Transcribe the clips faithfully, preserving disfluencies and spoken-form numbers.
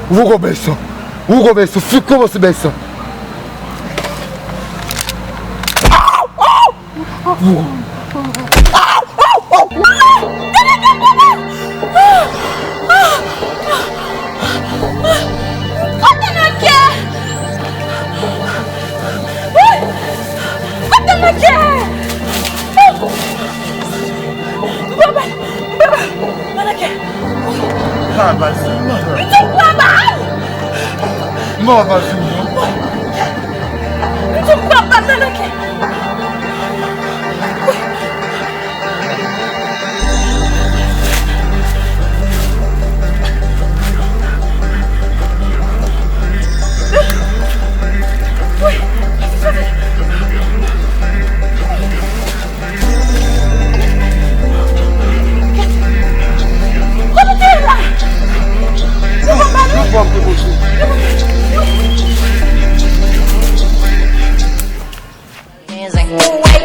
Hugo Benson. Hugo Benson. Hugo Benson. Papa, papa, papa, papa. Pa ba l sa, pa ba l. M di w pa ba l! Non, pa ba l sa, non. M di w pa ba l nan lakay. Kote w ye la? Se pa pa nou.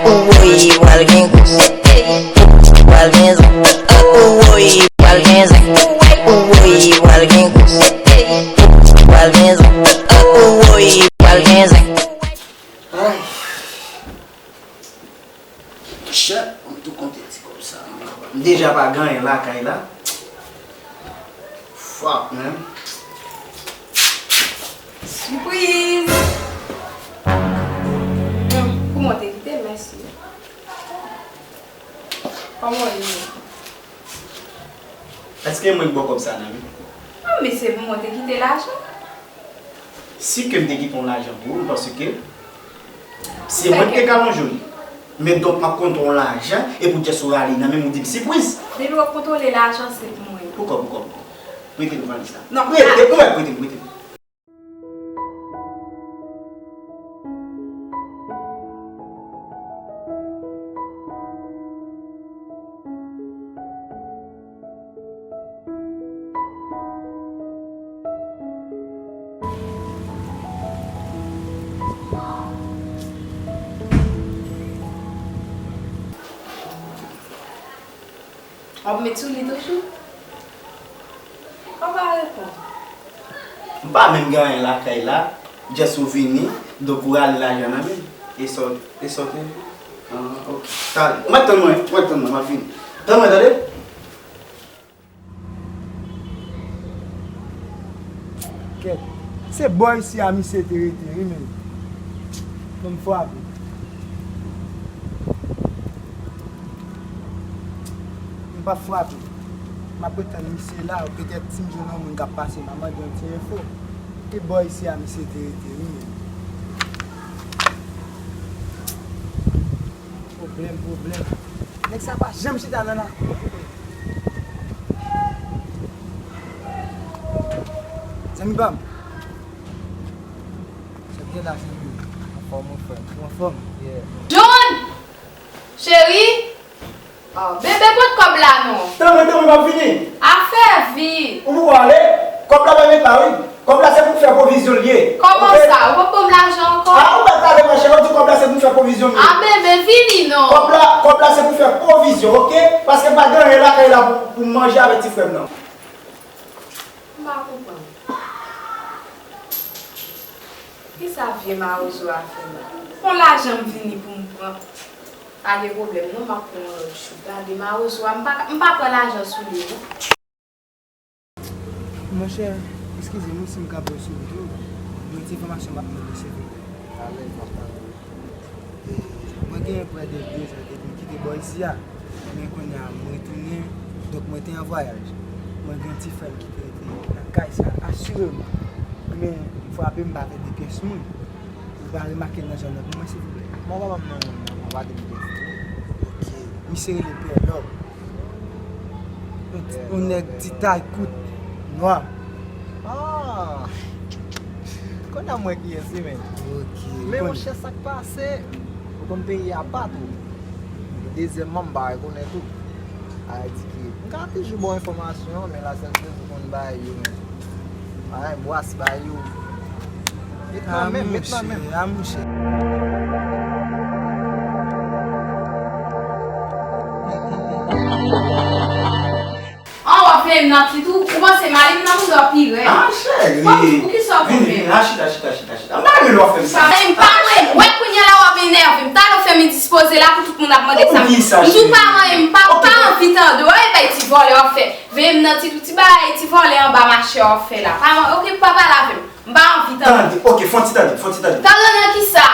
Ou woy, pral gen gwo. Pral gen zen. Ou woy, pral gen zen. Ou woy, pral gen gwo. Pral gen zen. Ou woy, pral gen zen. Ay. Chè, m tou konte ti kòb sa. M deja pa gen anyen lakay la. Fuck, man. Sipriz! Kouman w te kite m, mèsi. Kòman w ye? Èske mwen k ba w kòb sa nan men? Non, men se pou mwen te kite lajan. Si ke m te kite yon lajan pou ou, paske se mwen ki te ka lonje w li. Men donk m ap konte yon lajan, epi w just ou rale nan men m, ou di m sipriz. Depi w ap kontwole lajan, se pou mwen. Poukò, poukò, poukò? Prete m valiz la. Non, prete, ou mèt prete m, prete m. W ap met sou li toujou? Ou pa reponn. M pa menm gen anyen lakay la, just ou vini, donk ou rale lajan nan men m. E sa w, e sa w te vle? Ah, ok. Talè. Ou mèt tann mwen, ou mèt tann mwen, m ap vini. Tann mwen, tande? Kèt. Se bò isi a misye te rete, wi, men. Ban m frape. M p ap frape. M ap ret tann misye la, petèt si m jwenn yon moun k ap pase, m a mande yon ti enfo. Se bò isi a misye te rete, wi, men. Pwoblèm, pwoblèm. Nèg sa pa janm chita nan lakou. Zanmi pa m. Sa k gen la, zanmi? Anfòm, wi, frè m. Ou anfòm? Yeah. John! Cheri! Ah, bebe, pot kòb la non. Tann mwen, tann mwen, m ap vini. Afè vi. Ou poko ale? Kòb la pa met la, wi. Kòb la se pou m fè pwovizyon l ye. Kòman sa? Ou poko ban m lajan ankò? Ah, ou pa tande, machè, ou di kòb la se pou m fè pwovizyon l ye. Ah, bebe, vini non. Kòb la, kòb la se pou fè pwovizyon, oke? Paske m pa gen anyen lakay la pou, pou m manje avèk ti frè m nan. M pa konprann. Kisa vye mawozo a fè la? Pran lajan m vini pou m pran. Pa gen pwoblèm non, m ap pran yon lòt jou. Gade mawozo a, m pa, m pa pran lajan sou li non. Monchè, eskize m wi si m ka pran sou wout ou. Gen ti enfòmasyon m ap mande, silvouplè. Alèz, m ap tande w. E, mwen gen prè de de zan depi m kite bò isi a. Men kounye a, m retounen, donk mwen te an vwayaj. Mwen gen yon ti frè m ki te rete nan kay sa, asireman. Men, m frape, m pa vle de pyès moun. Ou pa remake l nan zòn nan pou mwen, silvouplè? Mwen pa ban m nan zòn nan, mwen pa de pyès. Ok. Misye rele Pè Lò. Yon ti, yon nèg ti tay kout, nwa. Ah! Kounye a m wè kiyès li, men. Ok. Men monchè, sa k pase? Ou konn peyi a pa tou. Dezyèmman, m pa rekonèt ou. Sa vle di ke m ka toujou ba w enfòmasyon, men la sèl sèl ou konn bay yo, men. Ay, bwas bay yo. Met nan men m, met nan men m. Ah, monchè, ah, monchè. An, w ap fè M nan tit ou, ou panse malim nan bouda w pi rèd. Ah, cheri. Bon, poukisa w konn vini, vini, vini, chita, chita, chita, chita. M pa renmen lè w ap fè m sa. Sa, m pa renmen. Wè, kounye a la w ap enève m. Talè w fè m endispoze la pou tout moun ap mande sa. Poukisa, cheri? M di w pa renmen m, m pa, m pa anvi tande w. Wè, bay ti vòlè w ap fè. Veye m nan tit ou, ti bagay, ti vòlè anba mache w ap fè la. Pa, ok, pa pale avè m. M pa anvi tande. Tande, ok, fè yon ti tande, fè yon ti tande. Tande nan kisa?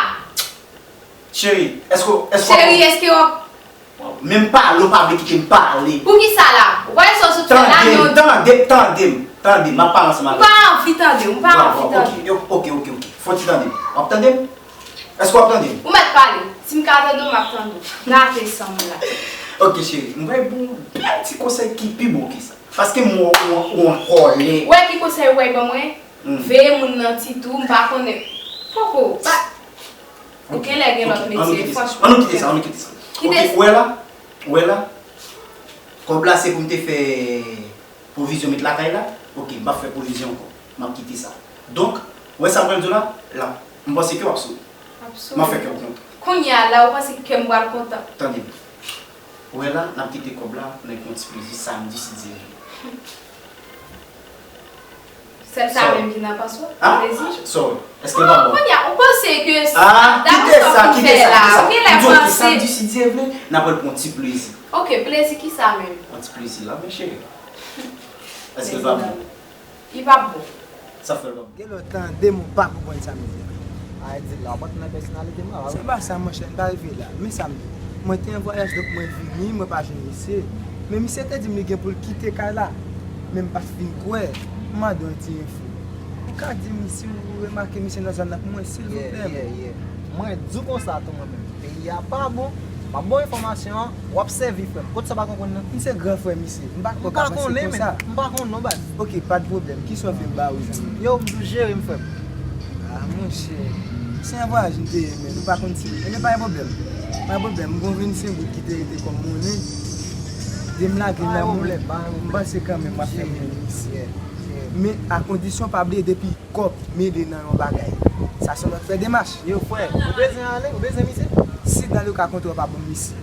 Cheri, èske, èske w ap... Cheri, èske w ap... Men m pale, w pa vle kite m pale. Poukisa la? Ou pa wè sa w sot fè la, non? Tande m, tande m, tande m, tande m, m ap pale ansanm avè w. M pa anvi tande w, m pa anvi tande w. Ok, ok, ok, ok. Fè yon ti tande m. W ap tande m? Èske w ap tande m? Ou mèt pale. Si m ka tande w, m ap tande w. Gate san m la. Ok, cheri, m bay bon bèl ti konsèy ki pi bon ke sa. Paske m wè w, w, w an kòlè. Ou wè ki konsèy ou bay ban mwen? Veye moun nan tit ou, m pa konnen. Poko, pa. Ou genlè gen lòt metye, franchman. Ann nou kite sa, ann nou kite sa. Ok, ou wè la? Ou wè la? Kòb la se pou m te fè pwovizyon met lakay la. Ok, m p ap fè pwovizyon ankò. M ap kite sa. Donk, ou wè sa m pral di w la? La, m panse ke w ap souri. M ap fè kè w kontan. Kounye a la, ou panse kè m pral kontan? Tande m. Ou wè la, n ap kite kòb la, n ap pran ti plezi samdi si Dye vle. Sèl sa menm ki nan pans ou? Ah, plezi? Sorry. Èske l pa bon? Kounye a, ou panse ke... Ah, kite sa, kite sa, kite sa. Ou genlè panse. Samdi si Dye vle, n ap al pran ti plezi. Ok, plezi ki sa menm? Pran ti plezi la, men cheri. Èske l pa bon? Li p ap bon. Sa fè l p ap bon. Gen lè w tande m ou pa konprann sa m di a. Ay, di la, w pa t nan pèsonalite m la. Se pa sa, monchè, m pa rive la. Men sa m di. Mwen te an vwayaj, donk mwen vini, mwen pa jwenn misye. Men misye te di m li gen pou l kite kay la. Men m pa t fin kwè. M mande yon ti enfo. Ou ka di m si w remake misye nan zòn nan pou mwen, silvouplè? Yeah, yeah, yeah. Mwen di w konsa tou mwen menm. Peyi a pa bon. M ap ba w enfòmasyon an, w ap sèvi, frè m. Kot sa w pa konprann nan? M se gran frè misye. M pa ka panse konsa. M pa konnen, non, baz. Ok, pa t pwoblèm. Kisa w vle m ba ou, zanmi? Yo, m di w jere m, frè m. Ah, monchè. Se yon vwayaj m te ye, men nou pa konn si. Ebyen, pa gen pwoblèm. Pa gen pwoblèm. M gon vennsenk goud ki te rete kòm monnen. De m lage nan men w. M panse kanmenm w ap fè m jwenn misye. Men a kondisyon pa bliye depi kòb mele nan yon bagay. Sa se lòt fè demach. Yo, frè, ou bezwen ale? Ou bezwen misye? Si dans le cas contraire w pa ban m misye.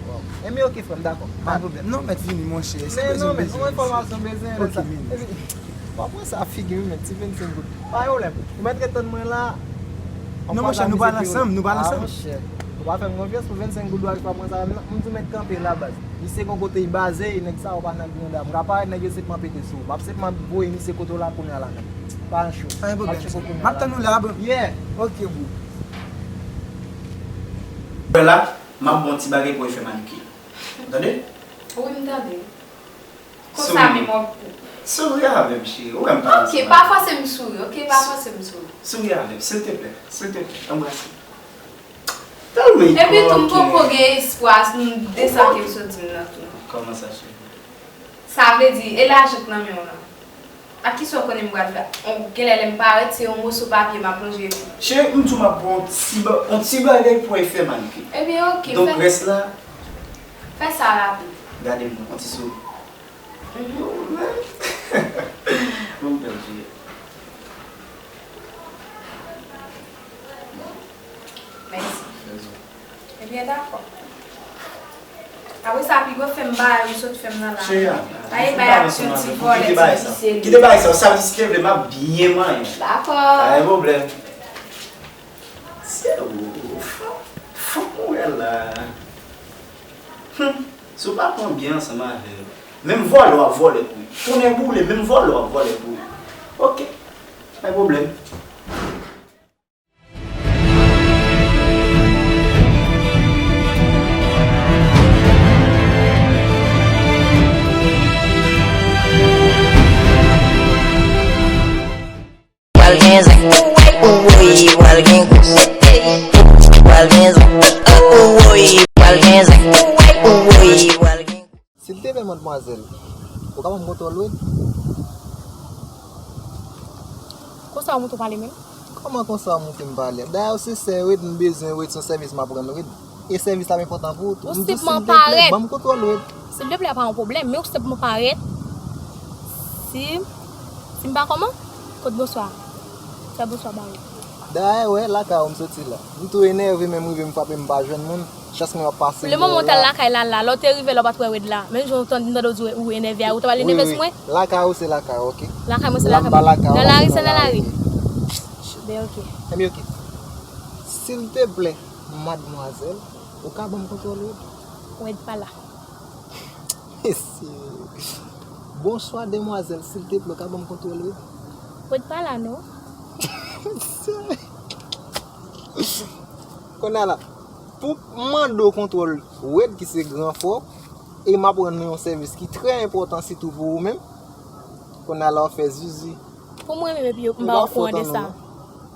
Bon. Enben, ok, frè m, dakò. Pa gen pwoblèm. Non, mèt vini, monchè. Se bezwen, non, men, bezwen, yon enfòmasyon bezwen, lè sa. Ok, men. Epi, w ap pran sa figi m, men, ti vennsenk goud. Pa gen pwoblèm. Ou mèt ret tann mwen la. Non, monchè, nou pral ansanm, nou pral ansanm. Ah, monchè. Ou pa fè m konfyans pou vennsenk goud ou al pa pran sa menm nan. M di w mèt kanpe la, baz. Misye gon kote li baze, e nèg sa yo pa nan granda. M ka parèt nèg yo senpman pete sou ou. M ap senpman voye misye kote w la kounye a la menm. Pa cho. Pa gen pwoblèm. M ap tann ou la, bro. Yeah. Ok, bro. Wè la, m ap ba w ti bagay pou w fè manikir. Tande? Wi, m tande. Konsa menm w ap... Souri avè m, cheri. Ou wè m pa... Ok, pa fòse m souri, ok? Pa fòse m souri. Souri avè m, silteplè. Silteplè. Anbrase m. Tèlman... Epi tou, m poko gen espwa de sa ke m sot di m nan tou. Kòman sa, cheri? Sa vle di, e lajan k nan men w lan? Ak kisa w konnen m pral fè? Genlè lè m parèt, se yon moso papye m ap lonje pou ou. Cheri, m di w m ap ba w yon ti ba-, yon ti bagay pou w fè manikir. Ebyen, ok, donk, rès la, fè sa rapid. Gade m, yon ti souri. Mhm. Bon, bèl je. Mèsi. Ebyen, dakò. Apre sa, piga w fè m bagay ou sot fè m nan la. Cheri, pa gen bagay aksyon ti vòlè, ti visye li. Kite bagay sa. Kite bagay sa. Samdi si Dye vle, m ap byen manyen w. Dakò. Pa gen pwoblèm. Se ou, fanm, fanm ou wè la. Hum, si w pa pran byen ansanm avè l, menm vòlè w ap vòlè pou li. Tonnè boule, menm vòlè w ap vòlè pou li. Ok, pa gen pwoblèm. Pral gen zen, woy, pral gen gou. Pral gen zen, woy, pral gen zen, woy, pral gen gou. Si l te vle, madmwazèl, ou ka ban m kontwòl, wi. Konsa w montre w pale menm? Kòman konsa w montre m pale? Dayè, se sè, wi, m bezwen, wi, se yon sèvis m ap rann, wi. E sèvis la ap enpòtan pou ou tou. M di w, silteplè, ban m kontwòl ou. Silteplè, pa yon pwoblèm, men ou senpman parèt. Si, si m pa kòman? Kot bonswa? Fè bonswa ba ou. Dayè, wè, lakay ou m soti la. M tou enève, menm rive m frape, m pa jwenn moun. Chans mwen ap pase. Le moman w t al lakay la, la, lè w te rive la, w pa t wè Wed la. Menm jan w tande, m tande w di ou enève a, ou ta pral enève sou mwen? Lakay ou se lakay ou, oke? Lakay mwen se lakay ou. Nan lari se nan lari. Ben, oke. Ebyen, oke. Silteplè, madmwazèl, ou ka ban m kontwòl Wed? Wed pa la. Bonswa, demwazèl, silteplè, ou ka ban m kontwòl Wed? Wed pa la, non. Kounye a la, pou m mande w kontwòl Wed ki se gran frè w, e m ap rann nou yon sèvis ki trè enpòtan, sitou pou ou menm. Kounye a la, w fè zuzu. Pou mwen menm, epi yo, m pa okouran de sa.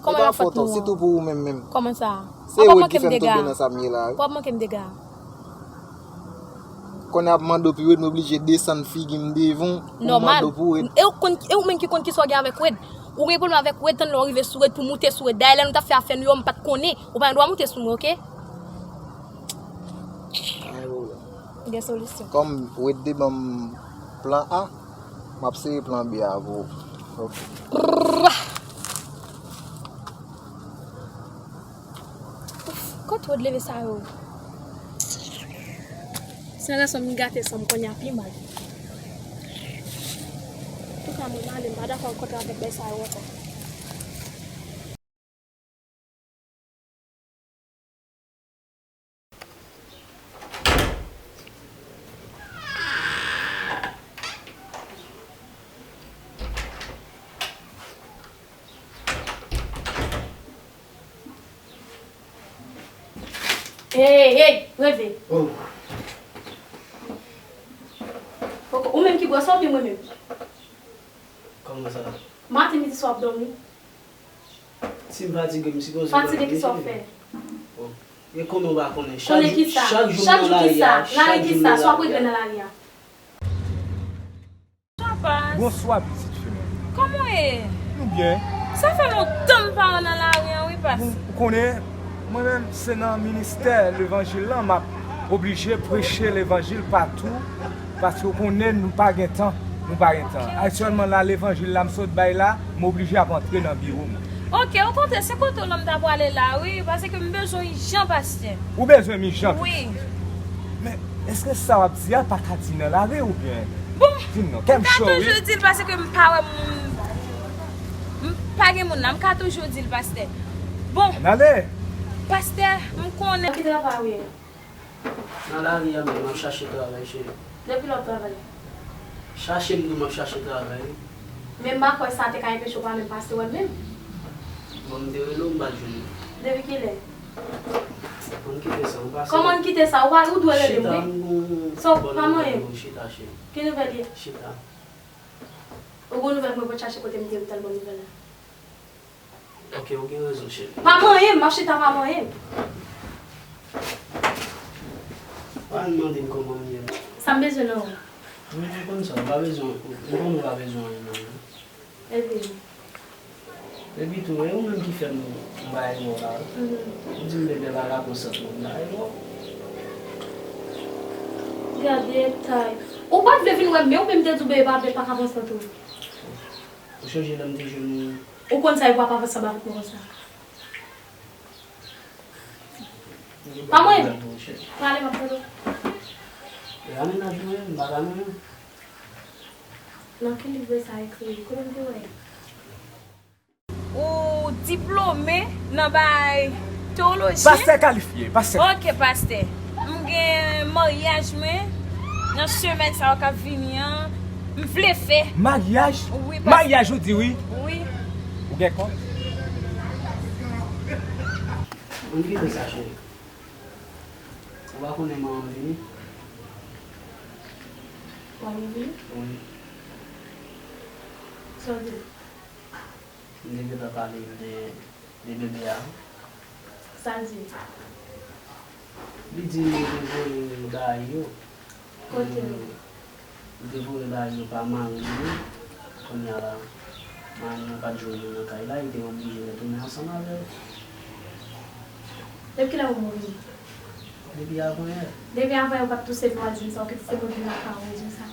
Kòman y ap fòt nou an? Sitou pou ou menm menm. Kòman sa? Se Wed ki fè m tonbe nan sa m ye la, wi. W ap manke m dega. Kounye a ap mande w pi Wed, m oblije desann figi m devan w pou m mande w pou Wed. Nòmal. E ou konn, e ou menm ki konn kisa w gen avèk Wed. Ou gen pwoblèm avèk Wed, tann lè w rive sou Wed pou moute sou Wed. Dayè lè nou t ap fè afè nou yo, m pa t konnen. Ou pa gen dwa moute sou mwen, oke? Pa gen pwoblèm. Gen solisyon. Kòm Wed te ban m plan A, m ap sere plan B a pou ou. Oke. Kot Wed leve sa yo? San rezon m gate san m kounye a pi mal. Antouka, mwen ale, m pa dakò kontre avèk bagay sa yo ankò. Hey, hey, leve. Oh. Poko, ou menm ki bwè sa oubyen mwen menm? Kòman sa? Maten, midi, swa w ap dòmi. Si m fatige, m sipoze dòmi. Fatige ki sa w ap fè? Oh. E konnen w pa konnen. Konnen ki sa? Chak jou m nan lari a, chak jou m nan lari a. Lari ki sa? Sa w ap regle nan lari a? Papa. Bonswa, pitit fi mwen. Kòman w ye? Nou byen. Sa fè lontan m pa wè w nan lari a, wi, pas. Bon, ou konnen, mwen menm, se nan ministè levanjil lan, m ap oblije preche levanjil patou, paske ou konnen nou pa gen tan, nou pa gen tan. Aktyèlman la, levanjil la m sot bay la, m oblije ap antre nan biwo m. Oke, okontrè, se kote w lan m ta prale la, wi, paske m bezwen w ijan, pastè. Ou bezwen m ijan? Wi. Men, èske sa w ap di a pa ka di nan lari oubyen? Bon, di m non, kè m cho, wi. M ka toujou di l paske m pa wè moun. M pa gen moun la, m ka toujou di l, pastè. Bon. Ann ale. Pastè, m konnen. Nan ki travay ou ye? Nan lari a menm, m ap chache travay, cheri. Depi lè w ap travay? Chache m tou, m ap chache travay, wi. Men m pa kwè sa te ka enpeche w pa menm pase wè m menm. Bon, m te rele w, m pa t jwenn ou. Depi kilè? Ann kite sa, ann pase. Kòman ann kite sa? Ou pa, ou dwe rele m, wi. Chita, m gon bon nouvèl pou ou, chita, cheri. Ki nouvèl ye? Chita. Ou gon nouvèl pou mwen, pou w chache kote m te ye, ou t al ban m nouvèl la. Ok, ou gen rezon, cheri. Pa manyen m, m ap chita pa manyen m. Pa vin mande m kòman m ye. Sa m bezwen nan ou? Mwen konn sa, m pa bezwen, m konnen w pa bezwen anyen nan mwen. Epi? Epi tou, e ou menm ki fè m, m bay wò la. Mhm. Ou di m bebe pa ka pran sant mwen, m bay wò. Gade tay. Ou pa t vle vin wè m, men ou menm te di w bebe pa, pa ka pran sant ou. Ou chonje lè m te jwenn ou? Ou konn sa e pou ap avanse anba vant mwen konsa. Pa mwen. Prale m ap tande w. E a mennaj mwen, m pa ka non. Nan ki liv sa ekri? Kote m te wè? Ou diplome nan bagay tewoloji? Pastè kalifye, pastè. Ok, pastè. M gen maryaj mwen nan semèn sa yo k ap vini an. M vle fè. Maryaj? Wi, pastè. Maryaj ou di wi? Wi. Ou gen kòb? Ann kite sa, cheri. Ou pa konnen manman m vini? Manman m vini? Wi. Sa w di? M te gentan pale de, de bebe a. Sa l di? Li di m yo te voye l bay yo. Kote? Li te voye bay yo pa mari li. Kounye a la, mari l pa t jwenn li nan kay la, li te oblije retounen ansanm avè l. Depi kilè ou mouri? Depi avanyè. Depi avanyè ou pa t touse pou w al di m sa, ou kite se moun vin lakay ou di m sa.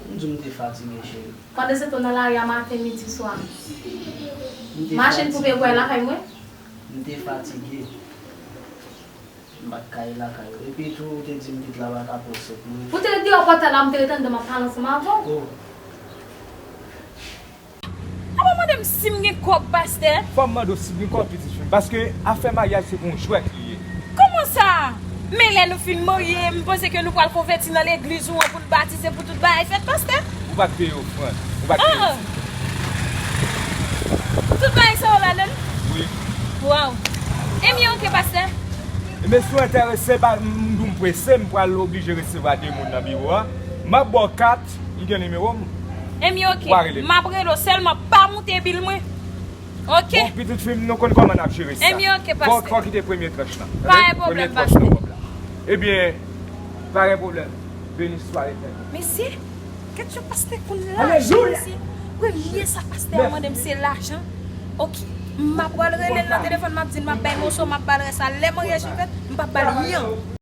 M di w m te fatige, cheri. Pandan se tan w nan lari a maten, midi, swa. M te fatige. Machin koupe bwa lakay mwen? M te fatige. M pa t ka ye lakay ou. Epi tou, ou te di m pitit la pa ka pran sèt mil. Ou te ret deyò pòtay la, m te ret anndan, m ap pale ansanm avè w. Oh. Apa w mande m si m gen kòb, pastè? Fò m mande w si m gen kòb, pitit fi m, paske afè maryaj se pou yon jwèt li ye. Kòman sa? Men lè nou fin marye, m panse ke nou pral konvèti nan legliz ou an pou n batize, pou tout bagay fèt, pastè. Ou pa t peye ofrann. Ou pa t peye Ah! Tout bagay sa yo ladan l? Wi. Waw. Ebyen, oke, pastè. Ebyen, si w enterese, pa m di w m prese, m pral oblije resevwa de moun nan biwo a. M ap ba w kat, m gen nimewo m. Ebyen, oke. Ou a rele m. M ap rele w, sèlman pa moute bil mwen. Oke. Bon, pitit fi m, nou konn kòman n ap jere sa. Ebyen, oke, Fò, pastè. Fò kite premye tranch lan. Pa gen pwoblèm, Premye tranch nan pastè. Kòb la. Ebyen, pa gen pwoblèm. Beni swa Letènèl. Mesye, kèt yo pastè konn Alelouya! Mesye, premye sa pastè a mande m se lajan. Oke. M ap pral rele l nan telefòn, m ap di l m ap bay moso, m ap ba l rès la. Lè maryaj li fèt, m p ap ba l yon.